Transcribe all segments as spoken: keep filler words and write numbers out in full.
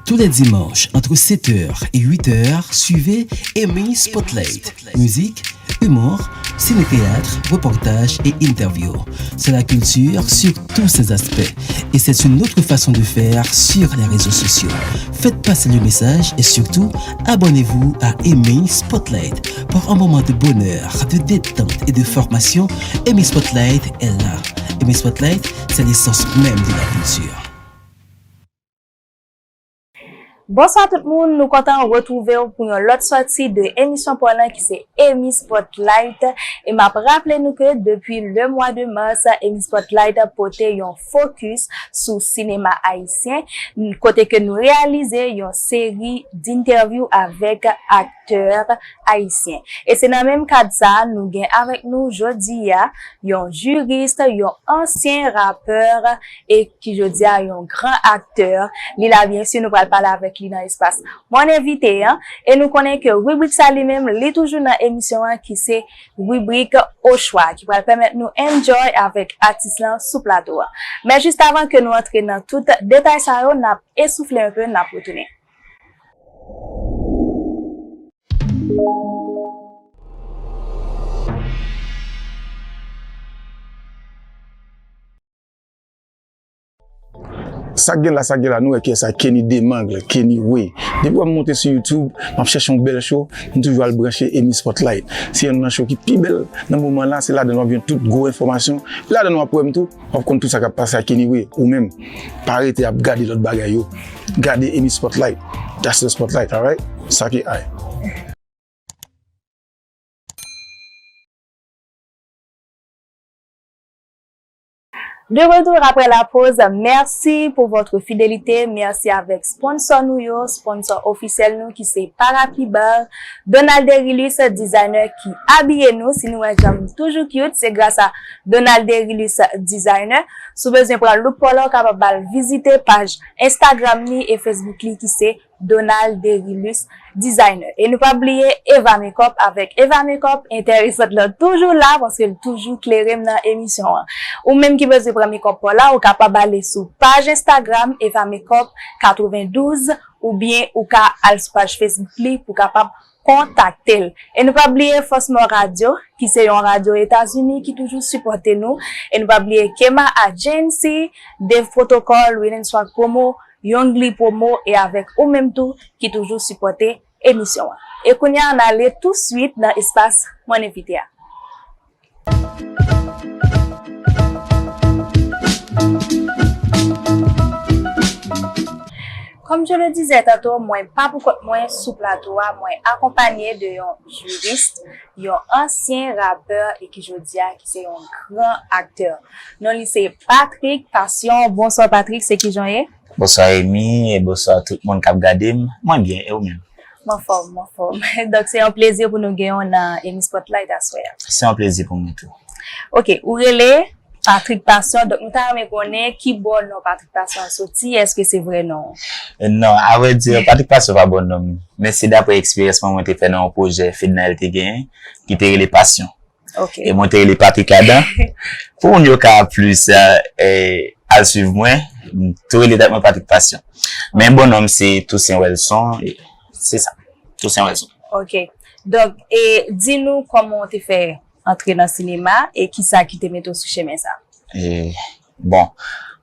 Tous les dimanches, entre sept heures et huit heures, suivez Amy Spotlight. Musique, humour, ciné-théâtre, reportages et interviews. C'est la culture sur tous ses aspects. Et c'est une autre façon de faire sur les réseaux sociaux. Faites passer le message et surtout, abonnez-vous à Amy Spotlight. Pour un moment de bonheur, de détente et de formation, Amy Spotlight est là. Amy Spotlight, c'est l'essence même de la culture. Bonswa tout moun, nou kontan retwouve w pou yon lòt sòti de emisyon pa w lan ki se Amy Spotlight. E m ap raple nou ke depi le mwa de mas, Amy Spotlight pote yon fokis sou sinema ayisyen, kote ke nou reyalize yon seri d entèvyou avèk aktè ayisyen. E se nan menm kad sa a, nou gen avèk nou jodi a yon jiris, yon ansyen rapè e ki jodi a yon gran aktè. Li la, byensi, nou pral pale avèk li nan espas Mon Envite an. E nou konnen ke ribrik sa li menm, li toujou nan emisyon an ki se ribrik Ochwa, ki pral pèmèt nou enjoy avèk atis lan sou plato a. Men jis avan ke nou antre nan tout detay sa yo, n ap esoufle enpe, n ap retounen. Sa k gen la, sa k gen la, nou wè kiyès sa, Kenny Demangle, Kenny Way. Depi w ap monte sou YouTube, m ap chèche yon bèl show, m toujou al branche Amy Spotlight. Se youn nan show ki pi bèl nan moman la, se ladan l w ap jwenn tout gwo enfòmasyon. Ladan l w ap wè m tou, w ap konn tout sa k ap pase ak Kenny Way. Ou menm, pa rete ap gade lòt bagay yo. Gade Amy Spotlight. That's the spotlight, alright? Sa ki ay. De retour après la pause, merci pour votre fidélité, merci avèk sponsò nou yo, sponsò ofisyèl nou ki se Parapluie Bar, Donald Derilus, designer ki abiye nou, si nou wè jan m toujou cute, se gras a Donald Derilus, designer. Si w bezwen pran look pa w la, ou kapab al vizite paj Instagram li e Facebook li ki se Donald Derilus Designer. E nou pa bliye Eva Makeup, avèk Eva Makeup, entèresant lan toujou la, paske l toujou klere m nan emisyon an. Ou menm ki bezwen pran makeup pa w la, ou kapab ale sou paj Instagram Eva Makeup katrevendouz, oubyen ou ka al sou paj Facebook li pou kapab kontakte l. E nou pa bliye Fòs Mò Radyo, ki se yon radyo Etazini ki toujou sipòte nou. E nou pa bliye Kema Agency, Dave Protocol, Win and Swag Promo, Young Lee Promo e avèk ou menm tou ki toujou sipòte emisyon an. E kounye a, ann ale touswit nan espas Mon Envite a. Comme je le disais tantôt, mwen pa pou kont mwen sou plato a, mwen akonpanye de yon jiris, yon ansyen rapè e ki jodi a ki se yon gran aktè. Non li se Patrick Passion. Bonswa Patrick, se kijan w ye? Bonswa Amy, e bonswa tout moun k ap gade m. Mwen byen, e ou menm? M anfòm, m anfòm. Donk se yon plezi pou nou gen w nan Amy Spotlight aswè a. Se yon plezi pou mwen tou. Ok, ou rele Patrick Passion, donk nou ta renmen konnen ki bò non Patrick Passion an soti, èske se vrè non w? Non, avrèdi, Patrick Passion pa bò non m, men se daprè eksperyans mwen, mwen te fè nan yon pwojè Fednaelle te genyen, ki te rele Passion. E mwen te rele Patrick ladan. Pou moun yo ka plis al swiv mwen, m tou rele tèt mwen Patrick Passion. Men bon non m se Toussaint Welson, se sa. Toussaint Welson. Ok. Donk, e di nou kòman w te fè antre nan sinema e kisa ki te mete w sou chemen sa? E, bon,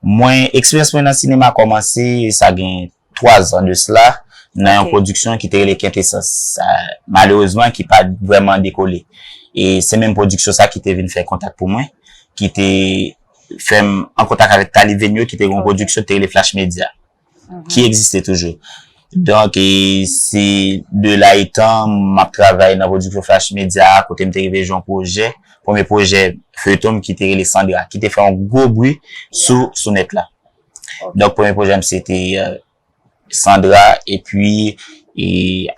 mwen, eksperyans mwen nan sinema kòmanse, sa gen twa zan de sela nan yon pwodiksyon ki te rele Quintessence, malerezman ki pa t vrèman dekole. E se menm pwodiksyon sa ki te vin fè kontak pou mwen, ki te fè m an kontak avèk Talivenio ki te gen yon pwodiksyon ki te rele Flash Media, ki egziste toujou. Donk, e se de la etan m ap travay nan pwodiksyon Flash Media a, kote m te rive jwe yon pwojè, premye pwojè feyton m ki te rele Sandra, ki te fè yon gwo bri sou, sou nèt la. Donk, premye pwojè m se te Sandra, epi e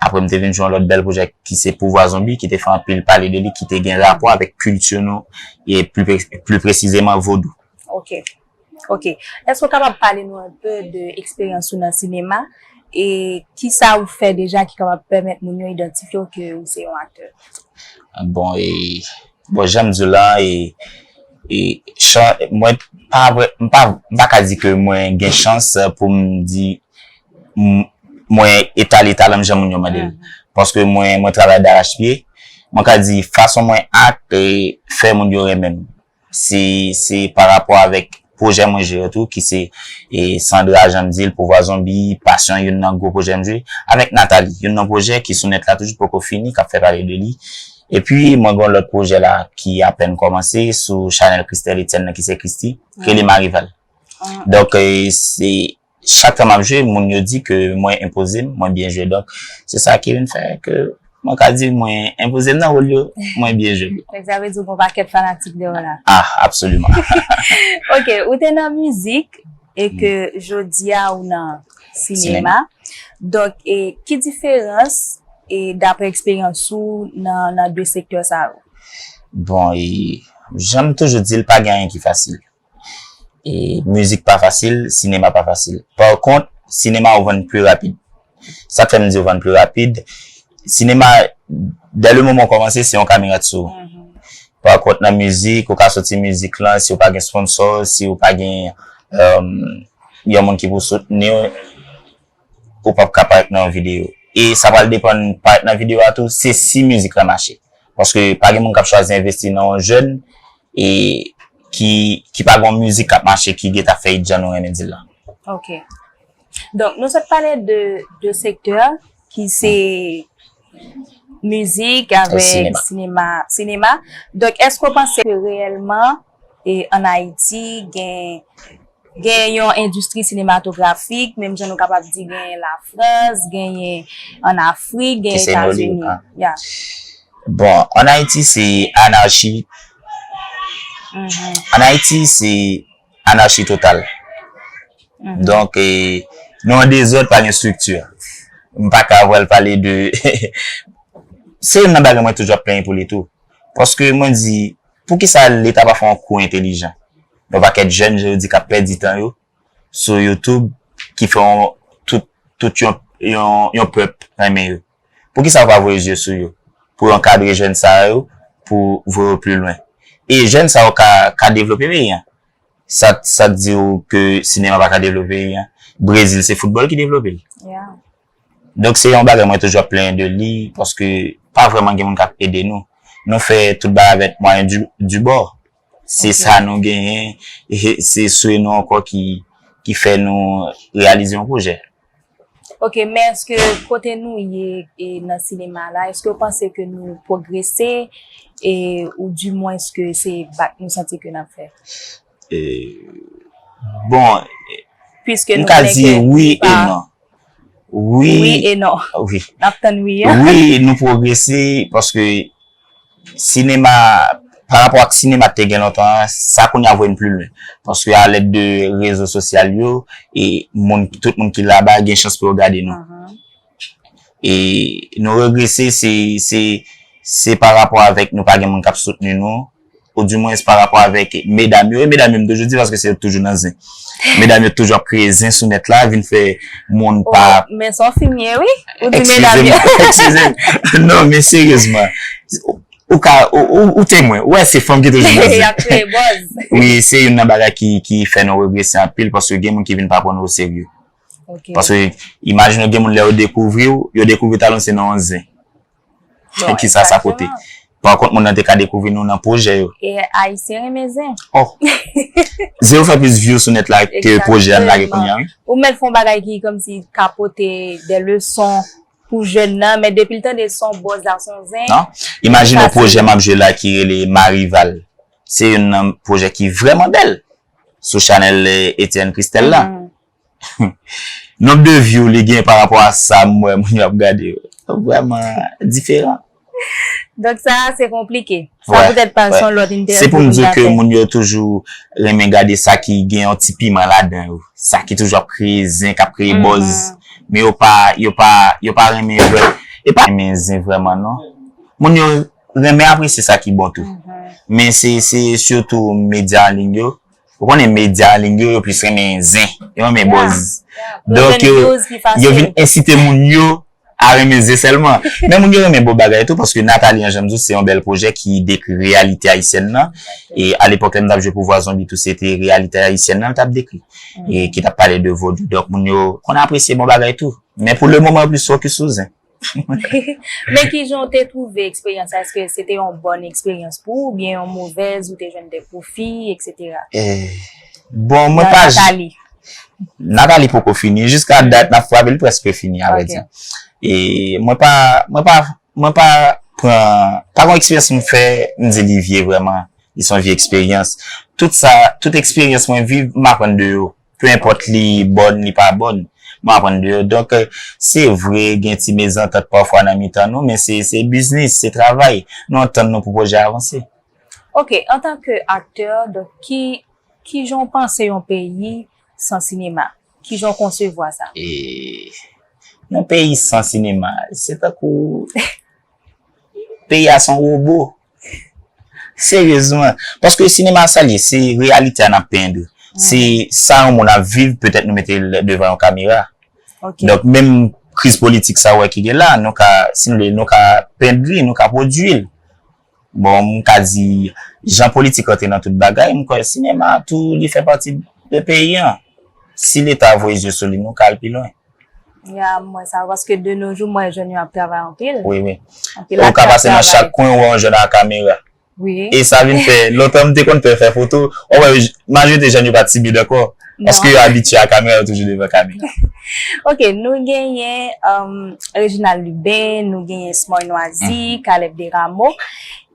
apre m te vin jwe yon lòt bèl pwojè ki se Pouvwa Zonbi, ki te fè anpil pale de li, ki te gen rapò avèk kilti nou, e pli, pli presizeman vodou. Ok, ok. Èske w kapab pale nou enpe de eksperyans ou nan sinema? E kisa ou fè deja ki kapab pèmèt moun yo idantifye w ke ou se yon aktè? Bon, e Bon, jan m di w la, e, e, chan, mwen pa vrè, m pa, m pa ka di ke mwen gen chans pou m di m, mwen etale talan m jan moun yo mande l. Paske mwen, mwen travay darachpye. Mwen ka di fason mwen ak e fè moun yo renmen m. Se, se pa rapò avèk pwojè mwen jwe yo tou, ki se e Sandra, jan m di l, Pouvwa Zonbi, Pasyon, youn nan gwo pwojè m jwe, avèk Nathalie, youn nan pwojè ki sou nèt la toujou poko fini, k ap fè pale de li. Epi, mwen gen yon lòt pwojè la ki apèn kòmanse sou chanèl Christelle Etienne nan, ki se Christy, ki rele Marival. Donk, e, se chak tan m ap jwe, moun yo di ke mwen enpoze m, mwen byen jwe. Donk, se sa ki vin fè ke mwen ka di mwen enpoze m nan wòl yo, mwen byen jwe l. Donk, sa vle di w gen yon pakèt fanatik dèyè w la. Ah, absoliman. Ok, ou te nan mizik e ke jodi a ou nan sinema. Donk, e ki diferans, e daprè eksperyans ou nan, nan de sektè sa yo? Bon, e, jan m toujou di l, pa gen anyen ki fasil. E mizik pa fasil, sinema pa fasil. Pa kont, sinema ou vann pli rapid. Sa k fè m di ou vann pli rapid, sinema, dè le moman w kòmanse, se yon kamera k sou ou. Pa kont, nan mizik, ou ka soti mizik lan, si w pa gen sponsò, si w pa gen, um, yon moun ki pou soutni w, ou p ap ka parèt nan yon videyo. E sa pral depann parèt nan videyo a tou, se si mizik la mache. Paske pa gen moun k ap chwazi envesti nan yon jèn e ki, ki pa gen yon mizik k ap mache, ki gentan fè it jan nou renmen di l lan. Ok. Donk, nou sot pale de, de sektè ki se mizik avèk sinema. Sinema, sinema. Donk, èske w panse ke reyèlman, e, ann Ayiti, gen, gen yon endistri sinematografik, menm jan nou kapab di gen Lafrans, genyen ann Afrik, gen Etazini? Ya. Bon, ann Ayiti, se anachi. Ann Ayiti, se anachi total. Donk, e, nou an dezòd, pa gen estrikti. M pa ka pral pale de se youn nan bagay mwen toujou ap plenyen pou li tou. Paske mwen di, poukisa Leta pa fè yon kou entelijan? Yon pakèt jèn, jan yo di, k ap pèdi tan yo sou YouTube, ki fè yon, tout, tout yon, yon, yon pèp renmen yo. Poukisa yo pa voye je sou yo? Pou yo ankadre jèn sa yo, pou voye yo pi lwen. E jèn sa yo ka, ka devlope peyi an. Sa, sa k di w ke sinema pa ka devlope peyi an? Brezil, se foutbòl ki devlope l. Donk, se yon bagay mwen toujou ap plenyen de li, paske pa vrèman gen moun k ap ede nou. Nou fè tout bagay avèk mwayen di, di bò. Se sa nou genyen, e se swe nou ankò ki, ki fè nou reyalize yon pwojè. Ok, men èske kote nou ye, e, nan sinema la, èske w panse ke nou pwogrese, e, ou di mwens ke se bak nou santi ke n ap fè? E, bon, m ka di wi e non. Wi e non. Wi. N ap tann wi a. Wi, nou pwogrese paske sinema, pa rapò ak sinema te gen lontan an, sa kounye a voye n pi lwen. Paske alèd de rezo sosyal yo, e moun, tout moun ki laba gen chans pou yo gade nou. E nou regrese, se, se, se pa rapò avèk nou pa gen moun k ap soutni nou, ou di mwens pa rapò avèk medam yo. E medam yo, m toujou di, paske se yo k toujou nan zen. Medam yo toujou ap kreye zen sou nèt la, vin fè moun pa. Men se yon fim ye, wi. Ou di medam yo. Eskize m, eskize m. Non, men seryezman. Ou ka, ou, ou, ou temwen. Ou wè, se fanm ki toujou nan zen. Y ap kreye buzz. Wi, se youn nan bagay ki, ki fè nou regrese anpil, paske gen moun ki vin pa pran nou oserye. Paske, imajine w, gen moun lè yo dekouvri w, yo dekouvri talan se nan yon zen. Kisa sa pote? Pa kont, moun nan te ka dekouvri nou nan pwojè yo. E Ayisyen renmen zen. Oh. Zen yo fè plis view sou nèt la ke pwojè a n lage kounye a, wi. Ou mèt fè yon bagay ki kòmsi ka pote de leson pou jèn nan, men depi l tande se yon buzz la, se yon zen. Non. Imajine yon pwojè m ap jwe la ki rele Marival. Se youn nan pwojè ki vrèman bèl sou chanèl, eh, Etienne Christelle la. Nonb de view li gen pa rapò a sa m wè moun yo ap gade yo. Vrèman diferan. Donk sa, se konplike. Sa poutèt pa se yon lòt entèvyou pou n ta fè. Se pou m di w ke moun yo toujou renmen gade sa ki gen yon ti piman ladan yo. Sa ki toujou ap kreye zen, k ap kreye buzz. Men yo pa, yo pa, yo pa renmen vrè, e pa renmen zen vrèman non. Moun yo renmen apresye sa ki bon tou. Men se, se sitou medya an liy yo. Ou konnen medya an liy yo, yo plis renmen zen. Yo renmen buzz. Donk, yo, yo vin ensite moun yo a renmen zen sèlman. Men moun yo renmen bon bagay tou, paske Nathalie an, jan m di w, se yon bèl pwojè ki dekri reyalite ayisyèn nan. E alepòk, lè m t ap jwe Pouvwa Zonbi tou, se te reyalite ayisyèn nan l t ap dekri. E ki t ap pale de vodou. Donk, moun yo konn apresye bon bagay tou. Men pou le moman, yo plis fokis sou zen. Men kijan w te twouve eksperyans sa? Èske se te yon bòn eksperyans pou ou oubyen yon movèz, ou te jwenn de pwofi, etsetera? Bon, mwen pa. Nathalie. Nathalie poko fini. Jiska dat, n ap frape, li prèske fini, a vrè di. E mwen pa, mwen pa, mwen pa pran, pa gon eksperyans m fè, m di li vye vrèman. Li se yon vye eksperyans. Tout sa, tout eksperyans mwen viv, m aprann de yo. Peu importe li bòn, li pa bòn. Mwen aprann de yo. Donk, se vre, gen ti mezantant pafwa nan mitan nou, men se, se biznis, se travay. Nou antann nou pou pwojè a avanse. Ok, antanke aktè, donk, ki, kijan w panse yon peyi san sinema? Kijan w konsevwa sa? E, yon peyi san sinema, se tankou peyi a se yon wobo. Seryezman. Paske sinema sa l ye, se reyalite a n ap pend. Se sa yon moun ap viv, petèt nou mete l devan yon kamera. Donk, menm kriz politik sa w wè ki gen la, nou ka, si nou vle, nou ka pend li, nou ka pwodui l. Bon, m ka di, jan politik rantre nan tout bagay, m kwè sinema tou, li fè pati de peyi an. Si Leta voye zye sou li, nou ka al pi lwen. Ya, m wè sa, paske de nos jours, m wè jèn yo ap travay anpil. Wi, wi. Ou ka pase nan chak kwen, ou wè yon jèn ak kamera. E sa vin fè, lontan m te konn pè fè foto, ou wè, majorite jèn yo pa timid ankò. Paske yo abitye a kamera, yo toujou devan kamera. Ok, nou genyen Reginald Lubin, nou genyen Smoy Noisy, Caleb Desrameaux.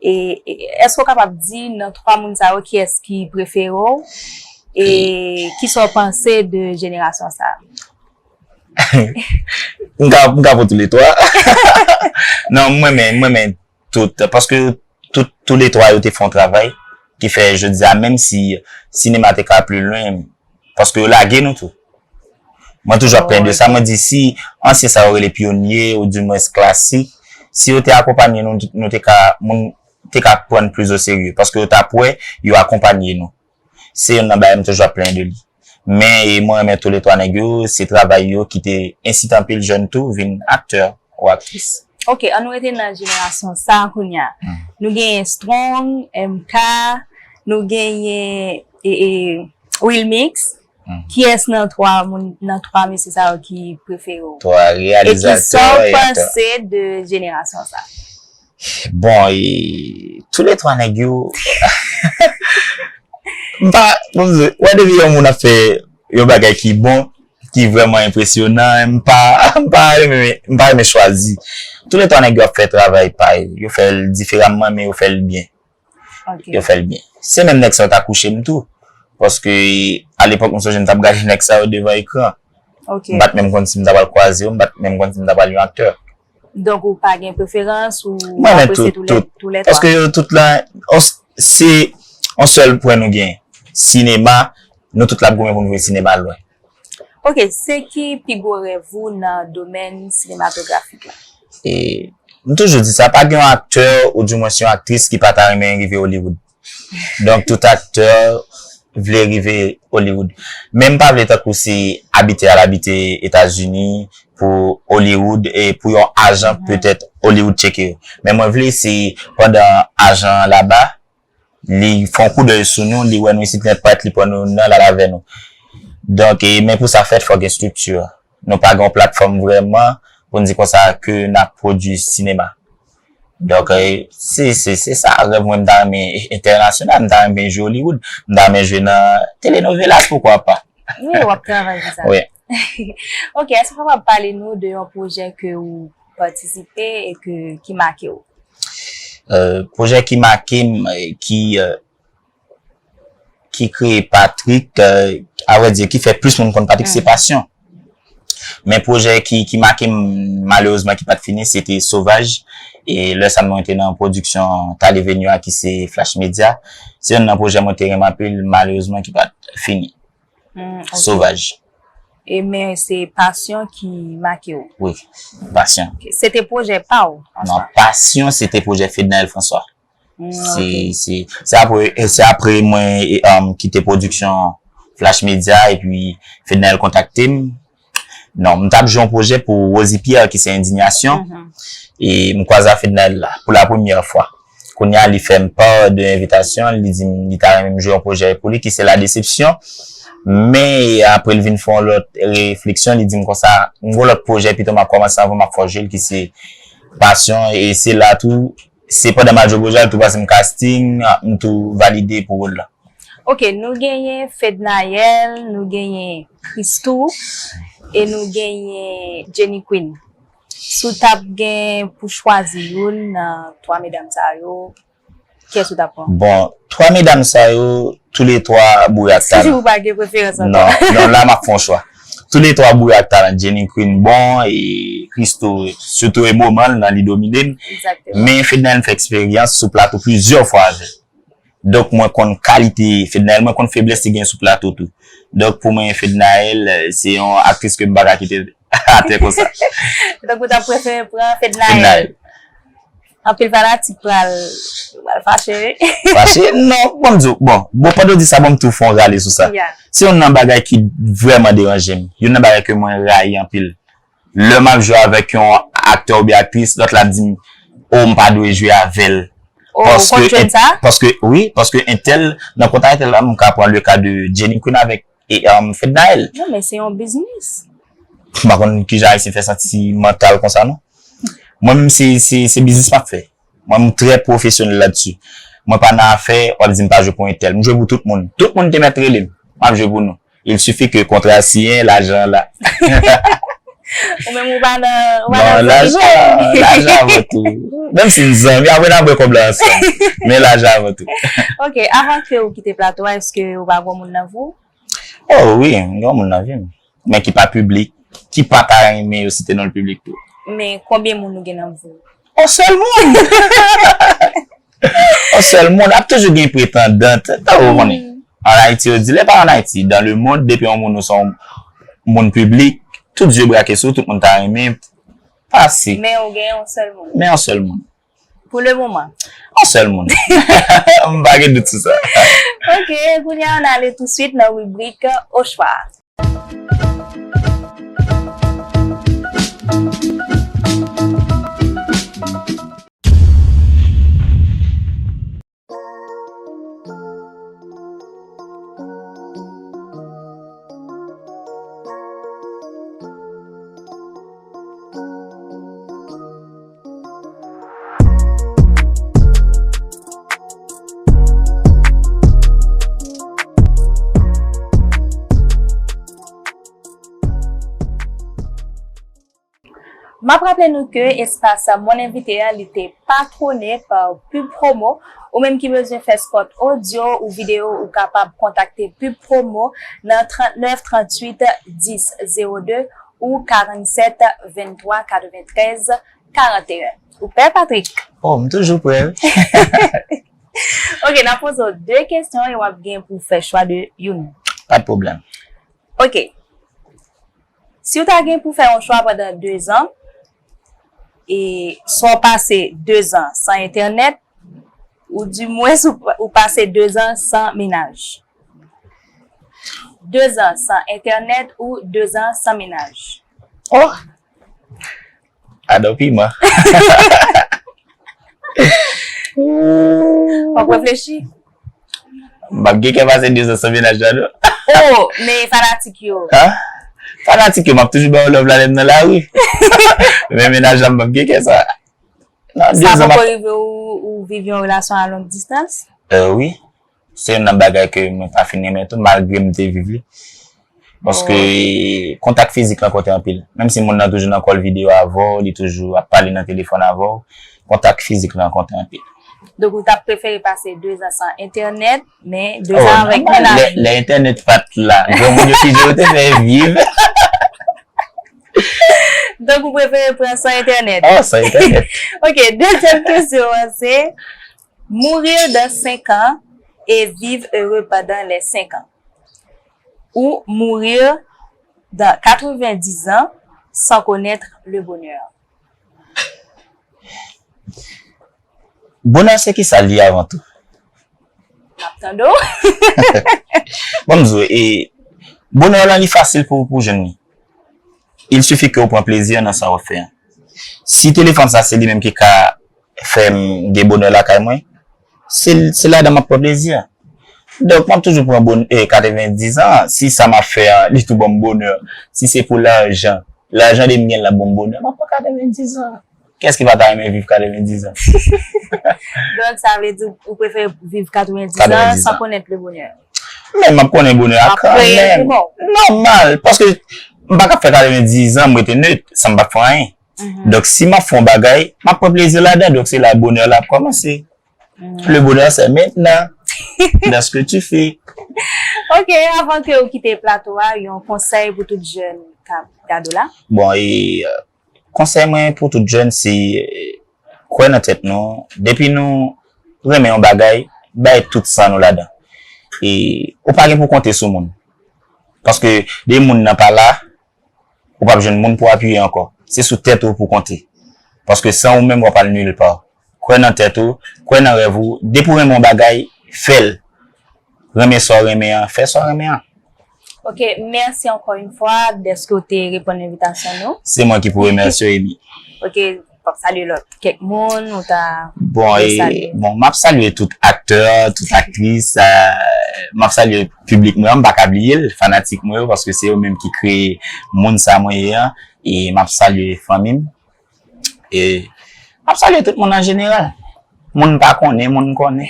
E, e èske w kapab di nan twa moun sa yo kiyès ki prefere w? E kisa w panse de jenerasyon sa a? M ka, m ka pran toulètwa. Non, m renmen, m renmen tout. Paske tout, toulètwa yo te fè yon travay ki fè jodi a, menm si sinema te ka pli lwen, paske yo lage nou tou. Mwen toujou ap plenn de sa, mwen di si ansyen sa yo rele pyonye, oudimwens klasik, si yo te akonpanye nou, nou te ka, moun te ka pran n plis o serye, paske yo t ap wè yo akonpanye nou. Se youn nan bagay m toujou ap plenyen de li. Men, e, mwen renmen toulètwa nèg yo, se travay yo ki te ensite anpil jèn tou vin aktè ou aktris. Ok, ann nou rete nan jenerasyon sa a kounye a. Nou genyen Strong, M K, nou genyen e, e, Wilmix. Kiyès nan twa moun, nan twa mesye sa yo ki prefere w? Twa reyalizatè e aktè. E kisa w panse de jenerasyon sa a? Bon, e, toulètwa nèg yo, m pa, bon, wè depi yon moun ap fè yon bagay ki bon, ki vrèman enpresyonan, m pa, m pa renmen, m pa renmen chwazi. Toulètwa nèg yo ap fè travay pa yo, yo fè l diferaman, men yo fè l byen. Yo fè l byen. Se menm nèg sa yo t akouche m tou. Paske alepòk, m sonje m t ap gade nèg sa yo devan ekran. M pa t menm konn si m ta pral kwaze yo, m pa t menm konn si m ta pral yon aktè. Donk, ou pa gen preferans, ou apresye toulètwa? Paske yo tout la, se yon sèl pwen nou gen. Sinema, nou tout la ap goumen pou nou voye sinema lwen. Ok, se ki pi gwo rèv ou nan domèn sinematografik la? E, m toujou di sa, pa gen yon aktè, oudimwens yon aktris ki pa ta renmen rive Hollywood. Donk, tout aktè vle rive Hollywood. Men m pa vle tankou se abite al abite Etazini pou Hollywood e pou yon ajan petèt Hollywood tcheke yo. Men mwen vle se pandan ajan an laba, li fè yon koudèy sou nou, li wè nou isit nèt pwèt, li pran nou nan l al avè nou. Donk, e, men pou sa fèt, fò gen estrikti. Nou pa gen yon platfòm vrèman pou n di konsa ke n ap pwodui sinema. Donk, e, se, se, se sa, rèv mwen, m ta renmen entènasyonal, m ta renmen jwe Hollywood, m ta renmen jwe nan telenovelas, poukwa pa. Wi, w ap travay pou sa. Wi. Ok, èske w kapab pale nou de yon pwojè ke ou patisipe e ke, ki make w? Pwojè ki make m, ki, ki kreye Patrick, a vrè di, ki fè plis moun konn Patrick, se Passion. Men pwojè ki, ki make m, malerezman, ki pa t fini, se te Sauvage. E lè sa, mwen te nan pwodiksyon Tale Venue a, ki se Flash Media. Se youn nan pwojè mwen te renmen anpil, malerezman, ki pa t fini. Sauvage. E men se Passion ki make w? Wi, Passion. Se te pwojè pa w? Non, Passion, se te pwojè Fednaelle François. Se, se, se apre, se apre mwen, e, um, kite pwodiksyon Flash Media, epi Fednaelle kontakte m. Non, m t ap jwe yon pwojè pou Rosie Pierre ki se Indignation. Mhm. E m kwaze a Fednaelle la pou la premyè fwa. Kounye a, li fè m pa de envitasyon, li di m li ta renmen m jwe yon pwojè pou li ki se La Déception. Men apre l vin fè yon lòt refleksyon, li di m konsa, m gon lòt pwojè pito m ap kòmanse anvan m ap fè w jwe l ki se Passion. E se la tou, se pandan m ap jwe pwojè a, li tou pase m casting, m tou valide pou wòl la. Ok, nou genyen Fednaelle, nou genyen Christoo e nou genyen Jenny Queen. Si w t ap gen pou chwazi youn nan twa medam sa yo, kiyès ou t ap pran? Bon, twa medam sa yo, toulètwa boure ak talan. Si ou pa gen preferans ankò. Non, non, la m ap fè yon chwa. Toulètwa boure ak talan. Jenny Queen bon, e Christoo, sitou e moman l nan li domine m. Egzakteman. Men Fednaelle m fè eksperyans sou plato plizyè fwa avè l. Donk, mwen konn kalite Fednaelle, mwen konn feblès li gen sou plato tou. Donk, pou mwen, Fednaelle, se yon aktris ke m pa ka kite atè konsa. Donk, ou t ap prefere pran Fednaelle? Fednaelle. Anpil fanatik pral, pral fache, wi. Fache? Non, bon, m di w, bon, bon, pandan w di sa, bon, m tou fè yon rale sou sa. Yeah. Se youn nan bagay ki vrèman deranje m. Youn nan bagay ke mwen rayi anpil. Lè m ap jwe avèk yon aktè oubyen aktris, lòt la ap di m, o, m pa dwe jwe avè l. Oh, ou konn trend sa? Paske, wi, paske entèl, nan kontak entèl la, m ka pran le ka de Jenny Queen avèk e, um, Fednaelle. Non, men se yon biznis. M pa konn kijan Ayisyen fè santimantal konsa, non. Mwen menm, se, se, se biznis m ap fè. Mwen, m trè pwofesyonèl la dsi. Mwen pa nan afè, w ap di m pa jwe pou entèl. M jwe pou tout moun. Tout moun te mèt rele m. M ap jwe pou nou. Il suffit que kontra siyen, lajan an la. Ou menm ou pa nan, ou pa nan lajan, lajan avan tou. Menm si n zanmi, apre n a bwè kòb la ansanm. Men lajan avan tou. Ok, avan ke ou kite plato a, èske ou pa gon moun nan vi w? Oh wi, m gen yon moun nan vi m. Men ki pa piblik, ki pa ta renmen yo site non l piblik tou. Men konbyen moun ou gen nan vi w? Yon sèl moun! Yon sèl moun, ap toujou gen pretandant, tankou ou konnen. An Ayiti, yo di, lè pa an Ayiti, dans le monde, depi yon moun ou se yon moun piblik, tout zye brake sou ou, tout moun ta renmen pase. Men ou gen yon sèl moun. Men yon sèl moun. Pou le moman. Yon sèl moun. M pa gen dout sou sa. Ok, kounye a, ann ale touswit nan ribrik Ochwa. M ap raple nou ke espas Mon Invité a, li te patwone pa Pub Promo. Ou menm ki bezwen fè spot odyo ou videyo, ou kapab kontakte Pub Promo nan trannèf tranntuit dis zewo de ou karannsèt venntwa katreventrèz karanteyen. Ou prè, Patrick? Oh, m toujou prè, wi. Ok, n ap poze w de kesyon e w ap gen pou w fè chwa de youn. Pa gen pwoblèm. Ok. Si w ta gen pou fè yon chwa pandan dezan, e swa w pase dezan san entènèt, ou dimwens ou, ou pase dezan san mennaj. Dezan san entènèt ou dezan san mennaj. Oh! Adan piman. W ap reflechi? M p ap gen kè pase dezan san mennaj la, non. Oh, men fanatik yo. Ha? Fanatik yo, m ap toujou ba yo love la lè m nan lari. Men mennaj la, m p ap gen kè sa. Sa poko rive ou, ou viv yon relasyon a long distance? Euh, wi. Se youn nan bagay ke mwen pa fin renmen tou, malgre m te viv li. Paske kontak fizik lan konte anpil. Menm si moun nan toujou nan kòl videyo avè w, li toujou ap pale nan telefòn avè w, kontak fizik lan konte anpil. Donk ou t ap prefere pase dezan san entènèt, men dezan avèk moun la. Lè, lè entènèt pa t la, granmoun yo ki jan yo te fè viv. Donk ou prefere pran san entènèt. Oh, san entènèt. Ok, dezyèm kesyon an se, mourir dans cinq ans et vivre heureux pendant les cinq ans. Ou mourir dans quatre-vingt-dix ans sans connaître le bonheur. Bonè se kisa l ye avan tou? M ap tande w. Bon, m di w, e, bonè lan li fasil pou, pou jwenn li. il suffit ke w pran plezi nan sa w ap fè a. Si telefòn sa se li menm ki ka fè m gen bonè lakay mwen, se, se ladan m ap pran plezi. Donk, m ap toujou pran bonè, katrevendiz an. Si sa m ap fè a, li tou ban m bonè. Si se pou lajan, lajan de m gen la ban m bonè, m ap pran katrevendiz an. Kiyès ki pa ta renmen viv katrevendiz an? Donk, sa vle di ou prefere viv katrevendiz an san connaître le bonheur. Men m ap konnen bonè a kanmenm. Nòmal, paske m pa ka fè katrevendiz an, m rete nèt, san m pa fè anyen. Donk, si m ap fè yon bagay, m ap pran plezi ladan. Donk, se la bonè la ap kòmanse. Le bonheur, c'est maintenant. Dans ce que tu fais. Ok, avan ke ou kite plato a, yon konsèy pou tout jèn k ap gade w la? Bon, e, konsèy mwen pou tout jèn, se, e, kwè nan tèt nou. Depi nou renmen yon bagay, bay tout san nou ladan. E ou pa gen pou konte sou moun. Paske de moun nan pa la, ou p ap jwenn moun pou apiye ankò. Se sou tèt ou pou konte. Paske san ou menm, w ap al nil pa. Kwè nan tèt ou, kwè nan rèv ou. Depi w renmen yon bagay, fè l. Renmen sa w renmen an, fè sa w renmen an. Ok, mèsi ankò yon fwa dèske w te reponn envitasyon nou. Se mwen ki pou remèsye w, Amy. Ok, w ap salye lòt kèk moun ou ta Bon, e, bon, m ap salye tout aktè, tout aktris, euh, m ap salye piblik mwen, m pa ka bliye l, fanatik mwen yo, paske se yo menm ki kreye moun sa mwen ye an, e m ap salye fanmi m, e m ap salye tout moun an jeneral. Moun m pa konnen, moun m konnen.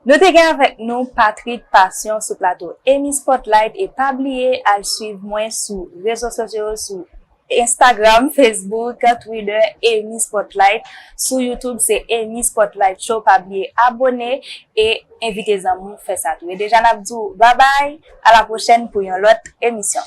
Nou te gen avèk nou Patrick Passion sou plato Amy Spotlight, e pa bliye al swiv mwen sou rezo sosyo yo, sou Instagram, Facebook, Twitter, Amy Spotlight. Sou YouTube, se Amy Spotlight Show. Pa bliye abone e envite zanmi w fè sa tou. E deja n ap di w babay, a la pwochèn pou yon lòt emisyon.